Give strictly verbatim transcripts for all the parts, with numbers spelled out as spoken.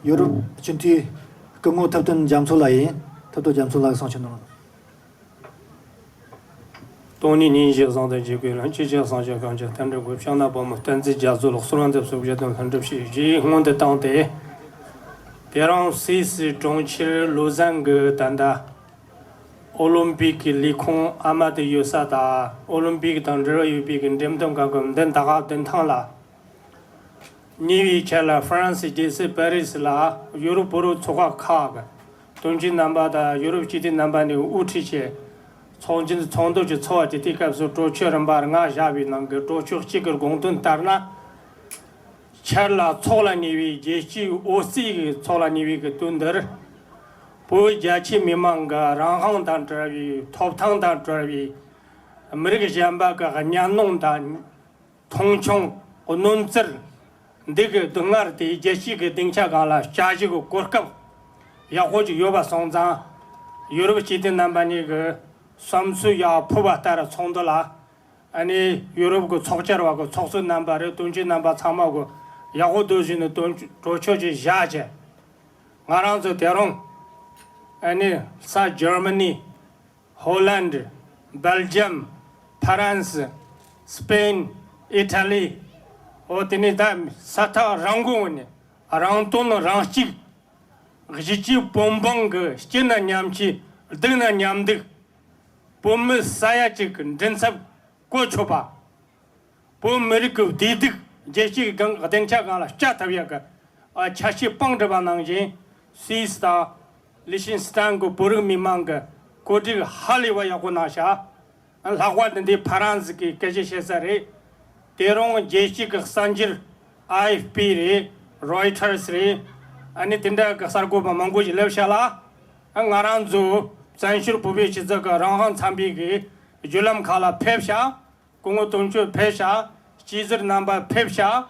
ཡོ་རོབ་སྤྱི་འཐུས་སྐུ་ངོ་ཐུབ་བསྟན་རྒྱ་མཚོ་ལགས་ཡིན། ཐུབ་བསྟན་རྒྱ་མཚོ་ལགས་གསུང་ཆོས་གནང་རོགས། སྟོང་ཉིད་ཉིན་བཞི་བཟང་དང་འཇིགས་པའི་ལྷན་སྐྱེས་ཀྱི་སངས་རྒྱས་གང་ཆེ་མཐུན་སྒྲུབ་ཀྱི་ཕྱག་ན་པདྨོ་བསྟན་འཛིན་རྒྱ་མཚོ་ལགས་གསོལ་བ་འདེབས་སོ་བཞེད་དོན་ལྷུན་གྲུབ་ཞེས་བཞེས་སྔོན་དུ་བཏང་སྟེ། དེ་རིང་སུད་སི་གྲོང་ཁྱེར་ལུ་ཟན་གྱི་ད་ལྟ་ཨོ་ལིམ་པིག་གི་ལས་ཁུངས་ཨ་མ་དེ་ཡོད་ས་དང་ཨོ་ལིམ་པིག་དང་འབྲེལ་བ་ཡོད་པའི་གི་འགྲེམས་སྟོན་ཁང་གི་མདུན་ད་ག་མདུན་ཐང་ལ། ཉེ་བའི་ཆར་ལ་ཧྥ་རན་སི་རྒྱལ་ས་པེ་རི་སི་ལ་ཡུ་རོབ་བོད་རིགས་ཚོགས་པ་ཁག་གི་དོན་གཅོད་རྣམ་པ་དང་ཡུ་རོབ་སྤྱི་འཐུས་རྣམ་པ་ནས་དབུ་ཁྲིད་བྱས་ཚོགས་ཆེན་ཚོགས་འདུ་ཅིག་ཚོགས་པ་དེ་དུས་སྐབས་སུ་གྲོས་ཆོད་རིམ་པ་ལྔ་བཞག་པའི་ནང་གི་གྲོས་ཆོད་གཅིག་གི་དགོངས་དོན་ལྟར་ན། ཆར་ལ་ཚོགས་ལ་ཉེ་བའི་རྒྱལ་སྤྱིའི་ཨོ་རྩིས་ཀྱི་ཚོགས་ལ་ཉེ་བའི་གི་དུས་འདིར། བོད་རྒྱ་ཆེ་མི་མང་གི་རང་དབང་དང་བྲལ་བའི་ཐོབ་ཐང་དང་བྲལ་བའི་མི་རིགས་གཞན་པ་གི་གཉའ་གནོན་དང་། མཐོང་ཆུང་གནོན་བཙིར་འདི་གི་སྡུག་བསྔལ་དེ་རྒྱལ་སྤྱི་གི་སྡིངས་ཆ་སྒང་ལ་བསྐྱར་ཞིབ་ཀྱི་གོ་སྐབས་ཡག་པོ་ཅིག་ཡོད་པ་སོང་ཙང་། ཡུ་རོབ་སྤྱི་འཐུས་རྣམ་པ་གཉིས་ཀྱི་བསམ་ཚུལ་ཡག་ཕུལ་བ་ལྟར་ཚོགས་འདུ་ལ་ཨ་ནི་ཡུ་རོབ་ཀྱི་ཚོགས་བཅར་བ་གི་ཚོགས་གཙོ་རྣམ་པ་རེད། དོན་གཅོད་རྣམ་པ་ཚང་མ་གི་ཡག་པོ་འདུག་བཞིན་དུ་དོན་གྲོས་ཆོད་ཅིག་བཞག་བྱས། ང་རང་ཚོ་དེ་རིང་ཨ་ནི་ས་འཇར་མ་ནི། ཧོ་ལན། སྦེལ་ཇམ། ཕ་རན་སི། སི་པེན། ཨི་ཊ་ལི། འོ་དེ་ནས་ད་ས་ཐག་རིང་པོའི་ངོས་ནས་རང་དོན་རང་གཅིག་གཞིས་བྱེས་བོད་འབངས་ཀྱི་སྐྱིད་ན་མཉམ་སྐྱིད། སྡུག་ན་མཉམ་སྡུག་བོད་མི་ས་ཡ་གཅིག་གི་མགྲིན་ཚབ་བཀོད་ཆོག་པ། བོད་མི་རིགས་ཀྱི་བདེ་སྡུག་རྒྱལ་སྤྱིའི་སྒང་སྡིངས་ཆ་སྒང་ལ་བསྐྱལ་ཐུབ་ཡག་གི་ཨ་འཆར་གཞི་དཔང་སྒྲུབ་པ་ནང་བཞིན། སུད་སི་དང་ལི་ཤིན་སི་ཐན་གྱི་བོད་རིགས་མི་མང་གི་གོ་སྒྲིག་ཧ་ལས་པ་ཡག་པོ་གནང་ཤག་ལྷག་པར་དུ་འདི་ཕ་རན་སི་གི་སྐད་ཆ་བཤད་ས་རེད། དེ་རིང་རྒྱལ་སྤྱི་གི་གསར་འགྱུར་ཨ་ཨེཕ་པི་རེད། རོའི་ཊར་སི་རེད། ཨ་ནི་དེ་འདྲ་གི་གསར་འགོད་པ་མང་པོ་ཞིག་སླེབས་ཤག་ལ། ཨ་ང་རང་ཚོ་བཙན་བྱོལ་བོད་པའི་སྤྱི་ཚོགས་ཀྱི་རང་དབང་ཚན་པའི་གི་བརྒྱུད་ལམ་ཁག་ལ་ཕེབས་ཤག་སྐུ་ངོ་དོན་གཅོད་ཕེབས་ཤག་སྐྱིད་ཟུར་རྣམ་པ་ཕེབས་ཤག་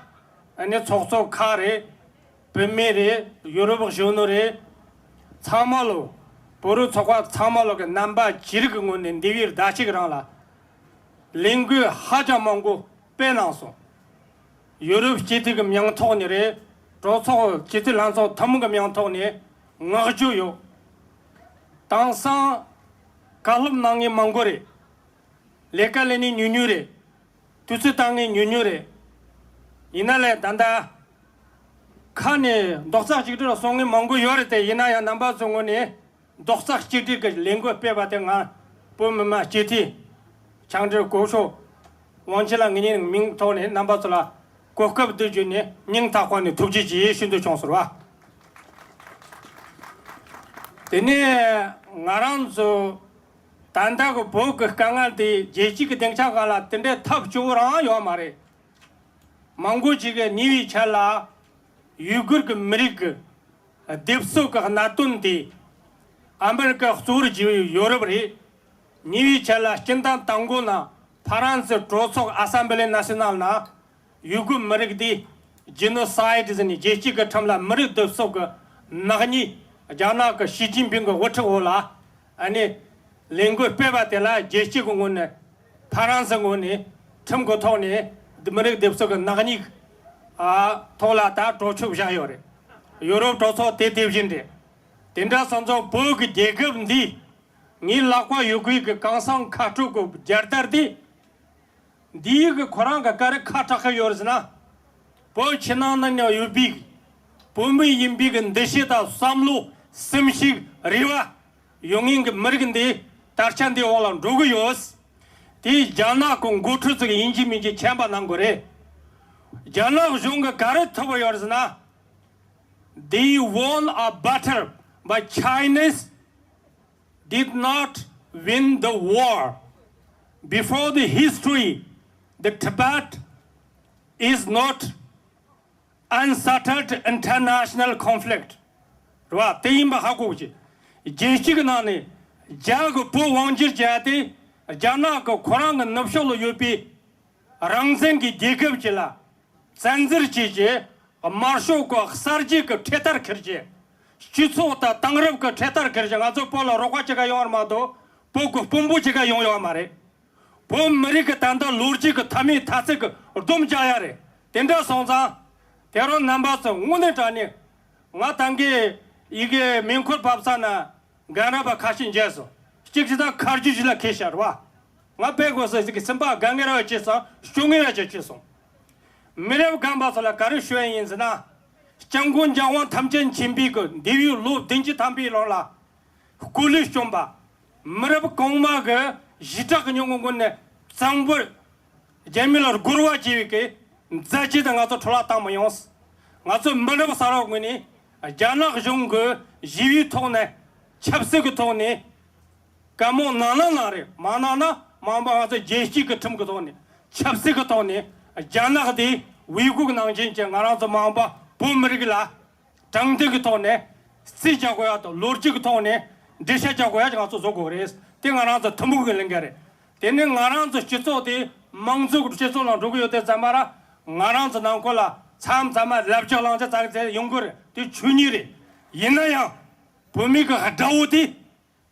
ཨ་ནི་ཚོགས་གཙོ་ཁག་རེད། བུད་མེད་རེད། ཡུ་རོབ་གཞོན་ནུ་རེད། ཚང་མ་ལོ། བོད་རིགས་ཚོགས་པ་ཚང་མ་ལོ་གི་རྣམ་པ་ཅི་རིགས་ཀྱི་ངོས་ནས་འདི་བའི་ཟླ་གཅིག་རིང་ལ་ལས་འགུལ་ཧ་ཅང་མང་པོ་སྤེལ་གནང་སོང་། ཡུ་རོབ་སྤྱི་འཐུས་ཀྱི་མིང་ཐོག་ནས་རེད། གྲོས་ཚོགས་སྤྱི་འཐུས་ལྷན་ཚོགས་ཐུན་མོང་གི་མིང་ཐོག་ནས་བསྔགས་བརྗོད་ཡོད། དེང་སང་བཀའ་སློབ་གནང་མཁན་མང་པོ་རེད། ལས་ཀ་ལས་ནི་ཉུང་ཉུང་རེད། དུས་ཚོད་བཏང་ངེས་ཉུང་ཉུང་རེད། ཡིན་ན་ལས་ད་ལྟ་ཁ་ནས་རྡོག་རྩ་གཅིག་སྒྲིལ་གསུང་ངེས་མང་པོ་ཡོད་རེད་དེ། ཡིན་ན་ཡང་རྣམ་པ་ཚོའི་ངོས་ནས་རྡོག་རྩ་གཅིག་སྒྲིལ་གྱི་ལས་འགུལ་སྤེལ་བ་དེ་ང་བོད་མི་མང་སྤྱི་འཐུས་བཅར་འདྲི་སྐུ་ཞབས་དབང་ཆེན་ལགས་ངེད་གཉིས་མིང་ཐོག་ནས་རྣམ་པ་ཚོ་ལ་གོ་སྐབས་འདི་བརྒྱུད་ནས་སྙིང་ཐག་པ་ནས་ཐུགས་རྗེ་ཆེ་ཞུ་འདོད་བྱུང་ཟེར་བ། དེ་ནས་ང་རང་ཚོ་ད་ལྟ་གི་བོད་ཀྱི་དཀའ་ངལ་དེ་རྒྱལ་སྤྱི་གི་སྡིངས་ཆ་སྒང་ལ་དེ་འདྲའི་ཐབས་སྐྱོ་བོ་རང་ཡོད་མ་རེད། མང་པོ་ཅིག་གིས་ཉེ་བའི་ཆར་ལ་ཡུ་གུར་གྱི་མི་རིགས་ཀྱི་སྡུག་སོག་གི་གནད་དོན་དེ་ཨ་མི་རི་ཀ་གཙོ་བོར་བྱས་པའི་ཡོ་རོབ་རེད། ཉེ་བའི་ཆར་ལ་སྤྱི་ཟླ་དང་པོ་ནང་ཕ་རན་སི་གྲོས་ཚོགས་ཨ་སམ་བྷེ་ལེ་ན་སི་ནལ་ནང་ཡུ་གུར་མི་རིགས་དེ་ཇེ་ནོ་སའིད་ཟེར་ནས་རྒྱལ་སྤྱི་གི་ཁྲིམས་ལ་མི་རིགས་སྡུག་སོག་གི་ནག་ཉེས། རྒྱ་ནག་གི་ཞི་ཅིན་ཕིང་གི་དབུ་ཁྲིད་འོག་ལ་ཨ་ནི་ལས་འགུལ་སྤེལ་བ་དེ་ལ་རྒྱལ་སྤྱི་གི་ངོས་ནས་ཕ་རན་སི་ངོས་ནས་ཁྲིམས་ཀྱི་ཐོག་ནས་མི་རིགས་སྡུག་སོག་གི་ནག་ཉེས་ཨ་ཐོག་ལ་ད་གྲོས་ཆོད་བཞག་ཡོད་རེད། ཡོ་རོབ་གྲོས་ཚོགས་དེ་དེ་བཞིན་རེད། དེ་འདྲ་སོང་ཙང་བོད་ཀྱི་རྒྱལ་ཁབ་འདི་ངའི་ལག་པ་ཡོད་དགུའི་གི་གང་ཟག་ཁ་སྤྲོད་ཀྱི་རྒྱལ་དར་འདི། འདིའི་གི་ཁོ་རང་གི་ག་རེ་ཁ་གྲག་གི་ཡོད་ཟེར་ན། བོད་ཕྱི་ནང་གཉིས་ནས་ཡོད་པའི་བོད་མི་ཡིན་པའི་གི་འདུ་ཤེས་དང་བསམ་བློ་སེམས་ཤུགས་རེ་བ་ཡོད་མཁན་གྱི་མི་རིགས་འདི་དར་ཆ་འདིའི་འོག་ལ་འགྲོ་གི་ཡོད། དེ་རྒྱ་ནག་གི་འགོ་ཁྲིད་ཚོ་གི་ཡིན་གཅིག་མིན་གཅིག་མཁྱེན་པ་གནང་དགོས་རེད། རྒྱ་ནག་གཞུང་གི་ག་རེ་ཐུབ་པ་ཡོད་ཟེར་ན། They won a battle, but Chinese did not win the war. Before the history, the Tibet is not unsettled international conflict. རེད་བ། དེ་ཡིན་པ་ཧ་གོ་གི། རྒྱལ་སྤྱི་གི་ནང་ནས་རྒྱ་གི་བོད་དབང་སྒྱུར་བྱས་ཏེ་རྒྱ་ནག་གི་ཁོ་རང་གི་ནུབ་ཕྱོགས་ལ་ཡོད་པའི་རང་བཙན་གྱི་རྒྱལ་ཁབ་ཅིག་ལ་བཙན་འཛུལ་བྱས་རྗེས། དམར་ཤོག་གི་གསར་བརྗེ་གི་འཕྲེད་དར་འཁྱེར་རྗེས། སྤྱི་ཚོགས་དང་དེང་རབས་ཀྱི་འཕྲེད་དར་འཁྱེར་རྗེས། ང་ཚོ་བོད་ལ་རོགས་པ་བྱེད་ག་ཡོང་བ་མ་གཏོགས་བོད་ཀྱི་དཔོན་པོ་བྱེད་ག་ཡོང་ཡོད་མ་རེད། བོད་མི་རིགས་ཀྱི་ད་ལྟ་ལོ་རྒྱུས་ཀྱི་མཐའ་མའི་མཐའ་ཚད་ཀྱི་སྡོམ་རྒྱག་ཡ་རེད། དེ་འདྲ་སོང་ཙང་ དེ་རིང་རྣམ་པ་ཚོ་དངོས་གནས་དྲང་གནས་ང་ད་གིན་ཡི་གེ་མེ་འཁོར་བབས་ས་ན་རྒན་རབས་པ་ཁ་ཤས་མཇལ་སོང་། གཅིག་བྱས་ན་ཁ་རྒྱུན་ཞིག་ལ་ཁེལ་ཤར་བ། ང་དཔེ་དགོས་ས་ཟིག་གི་སེམས་པ་དགའ་ངེས་ར་བྱས་སོང་། སྐྱོ་ངེས་ར་བྱས་བྱས་སོང་། མི་རབས་རྒན་པ་ཚོ་ལ་ག་རེ་ཞུ་ཡ་ཡིན་ཟེར་ན། སྐྱབས་མགོན་རྒྱལ་དབང་ཐམས་ཅད་མཁྱེན་པའི་གི་འདས་པའི་ལོ་བདུན་ཅུ་ཐམ་པའི་ལོ་ལ། སྐུ་ལུས་བསྐྱོན་པ། མི་རབས་གོང་མ་གི་ཞི་དྲག་གི་སྙིང་ཁོང་ནས་གཙང་པོར་རྒྱ་མི་ལ་རྒོལ་བ་བྱས་པའི་གི་མཛད་རྗེས་དེ་ང་ཚོ་འཕྲོ་བརླག་བཏང་མི་ཡོང་། ང་ཚོ་མི་རབས་གསར་བ་ངོས་ནས་རྒྱ་ནག་གཞུང་གི་ཞི་བའི་ཐོག་ནས་ཆབ་སྲིད་ཀྱི་ཐོག་ནས་བཀའ་མོལ་གནང་ན་གནང་རེད། མ་གནང་ན་མ་འོངས་པ་ང་ཚོ་རྒྱལ་སྤྱི་གི་ཁྲིམས་ཀྱི་ཐོག་ནས་ཆབ་སྲིད་ཀྱི་ཐོག་ནས་རྒྱ་ནག་དེ་འོས་སྒུག་ནང་བཞིན་གྱི་ང་རང་ཚོ་མ་འོངས་པ་བོད་མི་རིགས་ལ། དྲང་བདེན་གྱི་ཐོག་ནས་རྩིས་རྒྱག་དགོས་ཡ་དང་ལོ་རྒྱུས་ཀྱི་ཐོག་ནས་འགྲེལ་བཤད་རྒྱག་དགོས་ཡ་ང་ཚོ་བཟོ་དགོས་རེད། དེ་ང་རང་ཚོ་ཐུན་མོང་གི་ལས་འགན་རེད། དེ་ནི་ང་རང་ཚོ་སྤྱི་ཚོགས་དེ་མང་གཙོ་གི་སྤྱི་ཚོགས་ནང་འགྲོ་གི་ཡོད་དེ་ཙམ་མ་ར། ང་རང་ཚོ་ནང་ཁུལ་ལ་མཚམས་མཚམས་མ་ལབ་རྒྱག་ལངས་རྒྱག་ཙག་ཙེ་ཡོང་གི་རེད། དེ་ཆོས་ཉིད་རེད། ཡིན་ན་ཡང་བོད་མི་གི་དགྲ་བོ་དེ།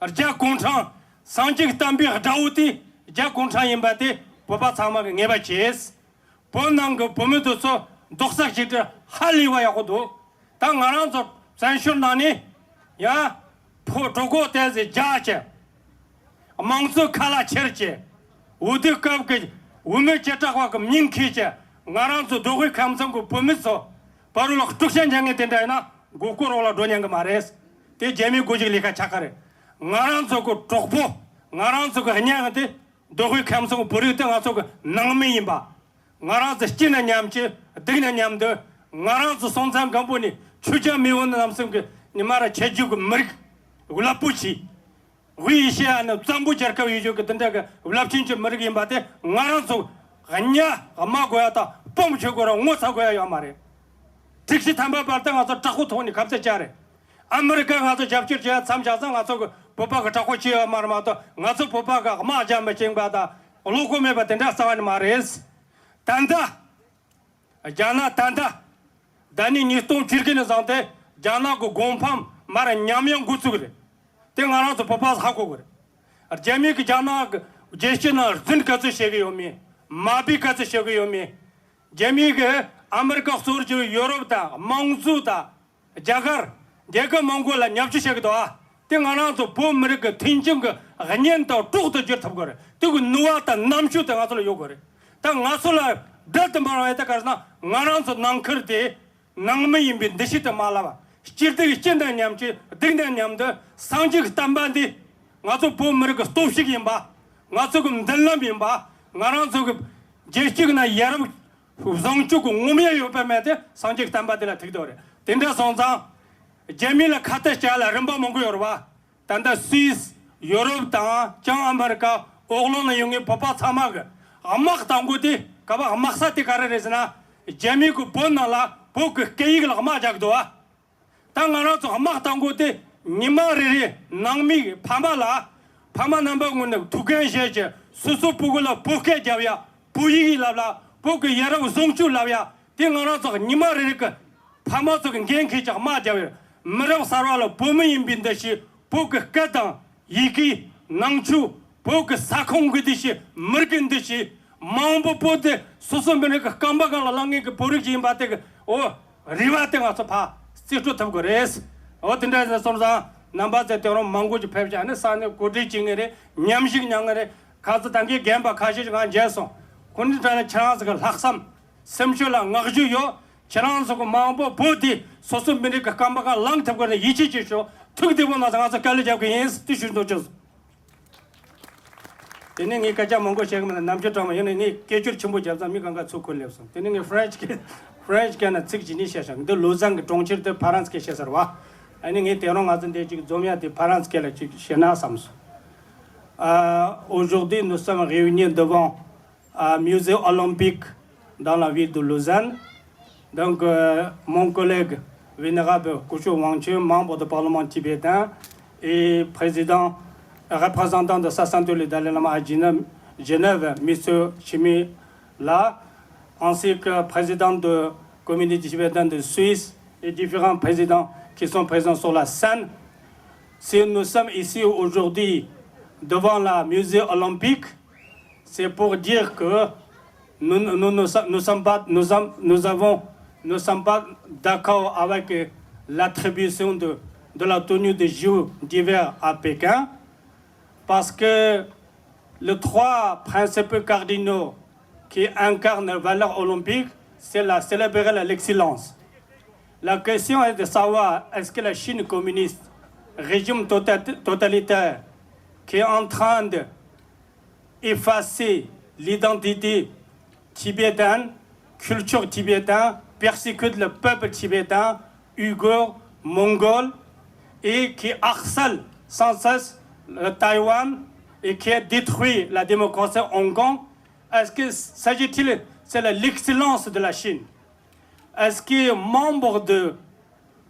རྒྱ་གུང་ཁྲན། སངས་རྒྱས་བསྟན་པའི་དགྲ་བོ་དེ་རྒྱ་གུང་ཁྲན་ཡིན་པ་དེ་བོད་པ་ཚང་མ་གི་ངེས་པ་བྱས། བོད་ནང་གི་བོད་མི་དེ་ཚོ་རྡོག་རྩ་གཅིག་སྒྲིལ་ཧ་ལས་པ་ཡག་པོ་འདུག་ད་ང་རང་ཚོ་བཙན་བྱོལ་ནང་ནས་ཡང་ཕོ་གྲོད་ཁོག་བལྟས་ཟེར་རྒྱག་བྱས། དམངས་གཙོའི་ཁ་ལག་ཁྱེར་བྱས། འོས་བསྡུའི་སྐབས་ཀྱི་འོས་མི་བྱེ་བྲག་པ་གི་མིང་འཁྱེར་བྱས། ང་རང་ཚོ་མདོ་དབུས་ཁམས་གསུམ་གི་བོད་མི་ཚོ་བར་ལ་དཀྲུག་ཤིང་རྒྱག་མཁན་དེ་འདྲ་ཡིན་ན་མགོ་སྐོར་འོག་ལ་འགྲོ་ཉན་གི་མ་རེད། དེ་རྒྱ་མིའི་སྒོ་འབྱེད་ལས་ཀ་ཆགས་ཀ་རེད། ང་རང་ཚོ་གི་གྲོགས་པོ། ང་རང་ཚོ་གི་གཉེན་དེ་མདོ་དབུས་ཁམས་གསུམ་བོད་རིགས་དེ་ང་ཚོ་གི་ནང་མི་ཡིན་པ། ང་རང་ཚོ་སྐྱིད་ན་མཉམ་སྐྱིད། སྡུག་ན་མཉམ་སྡུག་ང་རང་ཚོ་སྲོང་བཙན་སྒམ་པོ་ནས་ཆོས་རྒྱལ་མེས་དབོན་རྣམ་གསུམ་གི་ཉི་མ་ར་ཆེ་རྒྱུད་ཀྱི་མི་རིགས་རླབས་པོ་ཆེ། དབུས་ཨེ་ཤེ་ཡ་ནི་བཙན་པོ་རྒྱལ་ཁབ་ཡོད་རྒྱུ་གི་དེ་འདྲ་གི་རླབས་ཆེན་གྱི་མི་རིགས་ཡིན་པ་དེ་ང་རང་ཚོ་གཉའ་དམའ་དགོས་ཡ་དང་སྤོམ་ཆོད་དགོས་ར་ངོ་ཚ་དགོས་ཡ་ཡོད་མ་རེད། དྲུག་ཅུ་ཐམ་པ་བར་དུ་ང་ཚོ་དྲག་པོ་ཐོག་ནས་ཁ་གཏད་བཅག་རེད། ཨ་མི་རི་ཀ་ང་ཚོ་རྒྱབ་སྐྱོར་བྱེད་ཡ་མཚམས་བཞག་ཙང་ང་ཚོ་གི་བོད་པ་གི་དྲག་པོ་བྱེད་ཡོད་མ་རེད་མ་གཏོགས་ང་ཚོ་བོད་པ་གི་དམག་རྒྱག་མི་བྱེད་པ་དང་བློ་ཁོག་མེད་པ་དེ་འདྲ་རྩ་བ་ནས་མ་རེད། ད་ལྟ། རྒྱ་ནག་ད་ལྟ། ཟླ་ནས་ཉིས་སྟོང་བཅུ་དགུ་ནས་བཟུང་སྟེ་རྒྱ་ནག་གི་དགོན་ཕམ་མར་ཉམས་ཡང་འགོ་བཙུགས་རེད། དེ་ང་རང་ཚོ་བོད་པ་ཧ་གོ་དགོས་རེད། རྒྱ་མི་གི་རྒྱ་ནག་གི་རྒྱལ་སྤྱི་ནང་རྫུན་ག་ཚོད་བཤད་གི་ཡོད་མེད། མ་དཔེ་ག་ཚོད་བཤད་གི་ཡོད་མེད། རྒྱ་མི་གི་ཨ་མི་རི་ཀ་གཙོ་བོར་གྱུར་ཡོ་རོབ་དང་དམངས་གཙོ་དང་། རྒྱ་གར། རྒྱལ་ཁབ་མང་པོ་ལ་ཉམས་ཞིབ་བྱེད་ཀྱི་འདུག་ཨ། དེ་ང་རང་ཚོ་བོད་མི་རིགས་ཀྱི་མཐུན་རྐྱེན་གྱི་གཉེན་དང་གྲོགས་སུ་འགྱུར་ཐུབ་ཀྱི་རེད། དེ་གི་ནུས་པ་དང་རྣམ་དཔྱོད་དེ་ང་ཚོ་ལ་ཡོད་དགོས་རེད། ད་ང་ཚོ་ལ་སྦྲ་དུ་འབར་བ་ཡོད་ད་ག་རེ་ཟེར་ན་ང་རང་ཚོ་ནང་ཁུལ་དེ་ནང་མི་ཡིན་པའི་འདུ་ཤེས་དེ་མ་བརླག་པ། སྤྱིར་དུ་སྐྱིད་དང་མཉམ་སྐྱིད་སྡུག་དང་མཉམ་སྡུག་སངས་རྒྱས་ཀྱི་བསྟན་པ་འདི་ང་ཚོ་བོད་མི་རིགས་ཀྱི་སྟོབས་ཤུགས་ཡིན་པ། ང་ཚོ་གི་མདུན་ལམ་ཡིན་པ། ང་རང་ཚོ་གི་རྒྱལ་སྤྱི་གི་ནང་ཡ་རབས། བཟང་སྤྱོད་ཀྱི་ངོམ་ཡ་ཡོད་པ་མེད་དེ་སངས་རྒྱས་བསྟན་པ་དེ་ལ་ཐུག་དོ་རེད། དེ་འདྲ་སོང་ཙང་། རྒྱ་མི་ལ་ཁ་གཏད་བཅག་ལ་རིམ་པ་མང་པོ་ཡོད་རེད་བ། ད་ལྟ་སུད་སི། ཡོ་རོབ་དང་བྱང་ཨ་མེ་རི་ཀ་འོག་ལོག་ནས་ཡོང་མཁན་བོད་པ་ཚང་མ་གི་དམག་གཏང་དགོས་དེ་ག་བ་དམག་ས་དེ་ག་རེ་རེད་ཟེར་ན། རྒྱ་མི་གི་བོད་ནང་ལ་བོད་ཀྱི་སྐད་ཡིག་ལ་དམག་རྒྱག་གི་འདུག་བ། ད་ང་རང་ཚོ་དམག་གཏང་དགོས་དེ་ཉི་མ་རེ་རེ་ནང་མི་ཕ་མ་ལ་ཕ་མ་རྣམ་པ་ངོས་ནས་ཐུགས་འགན་བཞེས་ཀྱི་སོ་སོ་ཕྲུ་གུ་ལ་བོད་སྐད་རྒྱབ་ཡ་བོད་ཡིག་ལབ་ལ་བོད་ཀྱི་ཡ་རབས་བཟང་སྤྱོད་ལབ་ཡ་དེ་ང་རང་ཚོ་ཉི་མ་རེ་རེ་གི་ཕ་མ་ཚོ་གི་འགན་འཁྱེར་ཀྱི་དམག་རྒྱབ་ཡ་མི་རབས་གསར་བ་ལ་བོད་མི་ཡིན་པའི་འདུ་ཤེས་བོད་ཀྱི་སྐད་དང་། ཡི་གེ་ནང་ཆོས་བོད་ཀྱི་ས་ཁོངས་ཀྱི་འདུ་ཤེས་མི་རིགས་ཀྱི་འདུ་ཤེས་མང་པོ་བོད་དེ་སོ་སོ་མི་རིགས་ཀྱི་རྐང་པ་སྒང་ལ་བླངས་མཁན་གྱི་བོད་རིགས་ཅིག་ཡིན་པ་དེ་གི་འོ་རེ་བ་དེ་ང་ཚོ་ཕར་རྩིས་སྤྲོད་ཐུབ་དགོས་རེད། འོ་དེ་འདྲ་ཡིན་སོང་ཙང་རྣམ་པ་ཚོས་དེ་རིང་མང་པོ་ཅིག་ཕེབས་བྱས་ནས་ས་གནས་གོ་སྒྲིག་བྱེད་མཁན་རེད། མཉམ་ཞུགས་མྱངས་མཁན་རེད། ཁ་ཚོ་ད་གིན་རྒན་པ་ཁ་ཤས་ཅིག་ང་མཇལ་སོང་། ཁོང་ཚོ་དྲན་ན་ཁྱེད་རང་ཚོ་གི་ལྷག་བསམ་སེམས་ཤུགས་ལ་བསྔགས་བརྗོད་ཡོད། ཁྱེད་རང་ཚོ་གི་མང་པོ་བོད་དེ་སོ་སོ་མི་རིགས་ཀྱི་རྐང་པ་སྒང་ལངས་ཐུབ་དགོས་ནས་ཡིད་ཆེས་བྱེད་ཤོག་ཐུགས་བདེ་པོ་གནང་ཚེ་ང་ཚོ་དཀའ་ལས་རྒྱབ་གི་ཡིན། དེ་ཞུ་འདོད་བྱུང་། དེ་ནས་ངས་སྐད་ཆ་མང་པོ་བཤད་གི་མེད་ན་ནམ་རྒྱུན་དྲང་མོ་ཡིན་ནས་ངས་སྐད་ཅོར་ཆེན་པོ་བརྒྱབ་ཙང་མི་གང་ག་ཚུར་ཁུར་སླེབས་སོང་། དེ་ནས་ངས་ཧྥ་རན་ཆི་སྐད་ཧྥ་རན་ཆི་སྐད་ནང་ཚིག་གཅིག་གཉིས་བཤད་ཤག་འདི་ལོ་ཟན་གྱི་གྲོང་ཁྱེར་དེ་ཕ་རན་སི་སྐད་བཤད་ས་རེད་བ། ཨ་ནི་ངས་དེ་རིང་ང་ཚོ་འདི་གཅིག་འཛོམས་ཡ་དེ་ཕ་རན་སི་སྐད་ལ་གཅིག་བཤད་ན་བསམ་སོང་། Euh, aujourd'hui, nous sommes réunis devant un musée olympique dans la ville de Lausanne. Donc, euh, mon collègue vénérable Kucho Wangchun, membre du Parlement tibétain et président, représentant de sa sainteté le Dalai Lama à Genève, Genève, monsieur Chimi là, ainsi que président de communauté tibétaine de Suisse et différents présidents qui sont présents sur la scène. Si nous sommes ici aujourd'hui devant le musée olympique, c'est pour dire que nous, nous, nous, nous sommes pas, nous, sommes- nous avons Nous ne sommes pas d'accord avec l'attribution de, de la tenue de Jeux d'hiver à Pékin, parce que les trois principaux cardinaux qui incarnent les valeurs olympiques, c'est la célébrer l'excellence. La question est de savoir est-ce que la Chine communiste, régime tota- totalitaire, qui est en train de effacer l'identité tibétaine, culture tibétaine, persécute le peuple tibétain, ouïghour, mongol, et qui harcèle sans cesse le Taïwan et qui a détruit la démocratie à Hong Kong. Est-ce que s'agit-il, c'est la- l'excellence de la Chine? Est-ce que membre du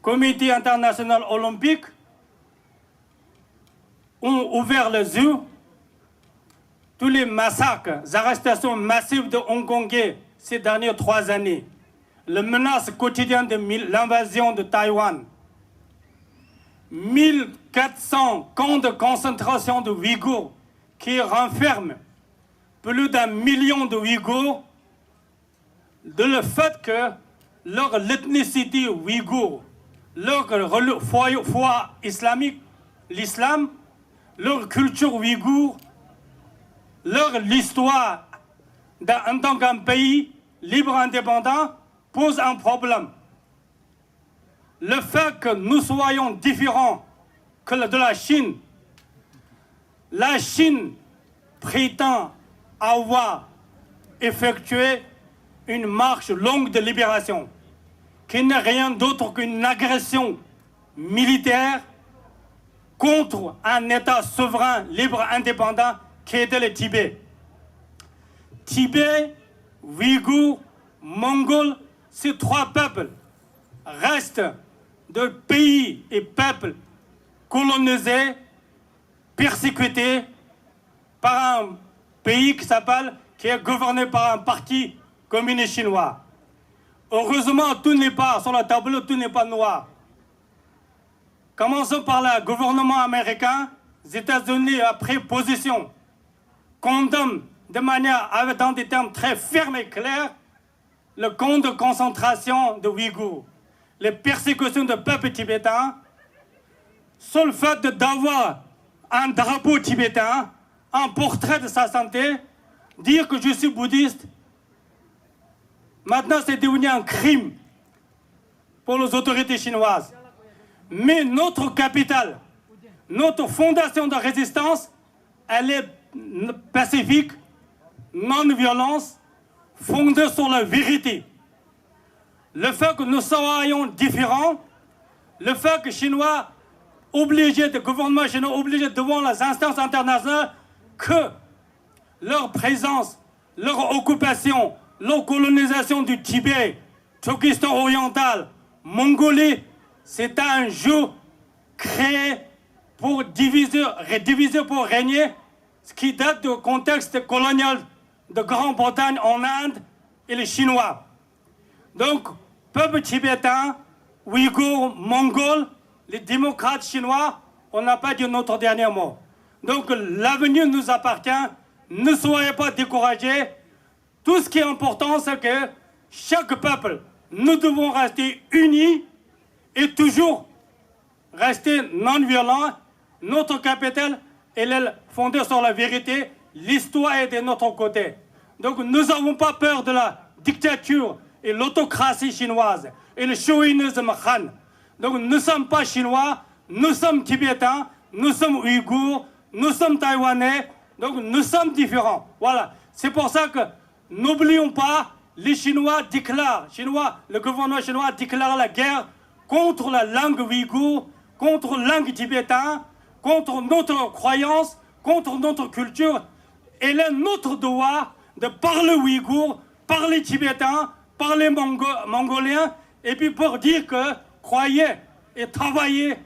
Comité international olympique ont ouvert les yeux, tous les massacres, arrestations massives de Hongkongais ces dernières trois années, les menaces quotidiennes de mille- l'invasion de Taïwan, mille quatre cents camps de concentration de Ouïghours qui renferment plus d'un million de Ouïghours, de le fait que leur ethnicité ouïghour, leur reli- foi, foi islamique, l'islam, leur culture ouïghour, leur histoire d'un- en tant qu'un pays libre indépendant pose un problème. Le fait que nous soyons différents que le- de la Chine, la Chine prétend avoir effectué une marche longue de libération, qui n'est rien d'autre qu'une agression militaire contre un État souverain, libre, indépendant, qui était le Tibet. Tibet, Ouïghours, Mongols, ces trois peuples restent de pays et peuples colonisés, persécutés par un pays qui s'appelle, qui est gouverné par un parti communiste chinois. Heureusement, tout n'est pas sur le tableau, tout n'est pas noir. Commençons par le gouvernement américain. Les États-Unis a pris position, condamne de manière, avec, dans des termes très fermes et clairs, le camp de concentration de Ouïghours, les persécutions de peuple tibétain, sur le fait de- d'avoir un drapeau tibétain, un portrait de sa santé, dire que je suis bouddhiste, maintenant c'est devenu un crime pour les autorités chinoises. Mais notre capitale, notre fondation de résistance, elle est pacifique, non-violence, fondée sur la vérité. Le fait que nous soyons différents, le fait que Chinois obligés, le gouvernement chinois obligé devant les instances internationales que leur présence, leur occupation, leur colonisation du Tibet, Turkestan oriental, Mongolie, c'est un jeu créé pour diviser, rediviser, pour régner, ce qui date du contexte colonial de Grande-Bretagne en Inde et les Chinois. Donc, peuple tibétain, ouïghour, mongol, les démocrates chinois, on n'a pas dit notre dernier mot. Donc, l'avenir nous appartient. Ne soyez pas découragés. Tout ce qui est important, c'est que chaque peuple, nous devons rester unis et toujours rester non-violents. Notre capitale, elle est fondée sur la vérité. L'histoire est de notre côté. Donc nous n'avons pas peur de la dictature et l'autocratie chinoise et le chauvinisme Han. Donc nous ne sommes pas chinois, nous sommes tibétains, nous sommes ouïghours, nous sommes taïwanais, donc nous sommes différents. Voilà, c'est pour ça que n'oublions pas, les Chinois déclarent, Chinois, le gouvernement chinois déclare la guerre contre la langue ouïghour, contre la langue tibétaine, contre notre croyance, contre notre culture. Et là, notre devoir de parler ouïghour, parler tibétain, parler mongo- mongolien, et puis pour dire que croyez et travaillez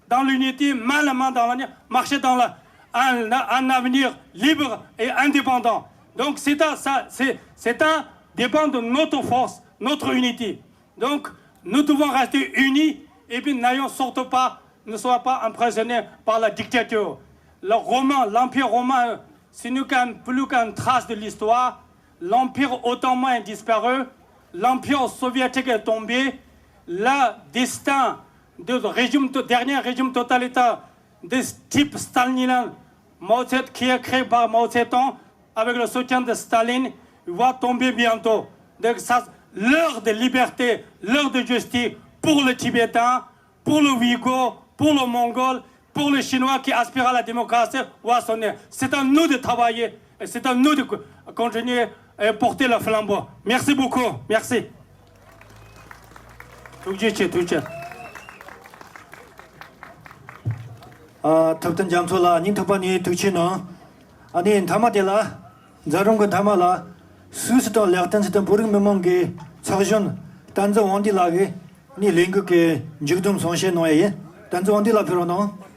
dans l'unité, main la main dans l'unité, marcher dans la, un, un avenir libre et indépendant. Donc c'est un, ça, c'est, c'est un dépend de notre force, notre unité. Donc nous devons rester unis et puis n'ayons surtout pas, ne soyons pas impressionnés par la dictature. Le Romain, l'Empire romain, ce n'est qu'un, plus qu'une trace de l'histoire. L'Empire ottoman est disparu. L'Empire soviétique est tombé, le destin du régime, du dernier régime totalitaire de type stalinien, Mao Tse, qui est créé par Mao Tse-tung avec le soutien de Staline, va tomber bientôt. Donc ça, l'heure de liberté, l'heure de justice pour les Tibétains, pour le Ouïghour, pour le Mongol, pour le Chinois qui aspire à la démocratie, va sonner. C'est à nous de travailler et c'est à nous de co-, continuer et porter le flambeau. Merci beaucoup. Merci. ཐུགས་རྗེ་ཆེ། ཐུགས་རྗེ་ཆེ། ཨ། ཐུབ་བསྟན་རྒྱ་མཚོ་ལགས་སྙིང་ཐག་པ་ནས་ཐུགས་རྗེ་གནང་། ཨ་ནི་མཐའ་མ་དེ་ལ། མཛད་རིམ་གྱི་མཐའ་མ་ལ། སུད་སི་དང་ལེགས་ཏན་སི་དང་བོད་རིགས་མི་མང་གི་ཚོགས་གཞོན་བསྟན་འཛིན་དབང་འདུས་ལགས་ཀྱིས་ནི་ལས་འགུལ་གྱི་མཇུག་བསྡོམས་གསུང་བཤད་གནང་ཡ་ཡིན། བསྟན་འཛིན་དབང་འདུས་ལགས་ཕེབས་རོགས་གནང་།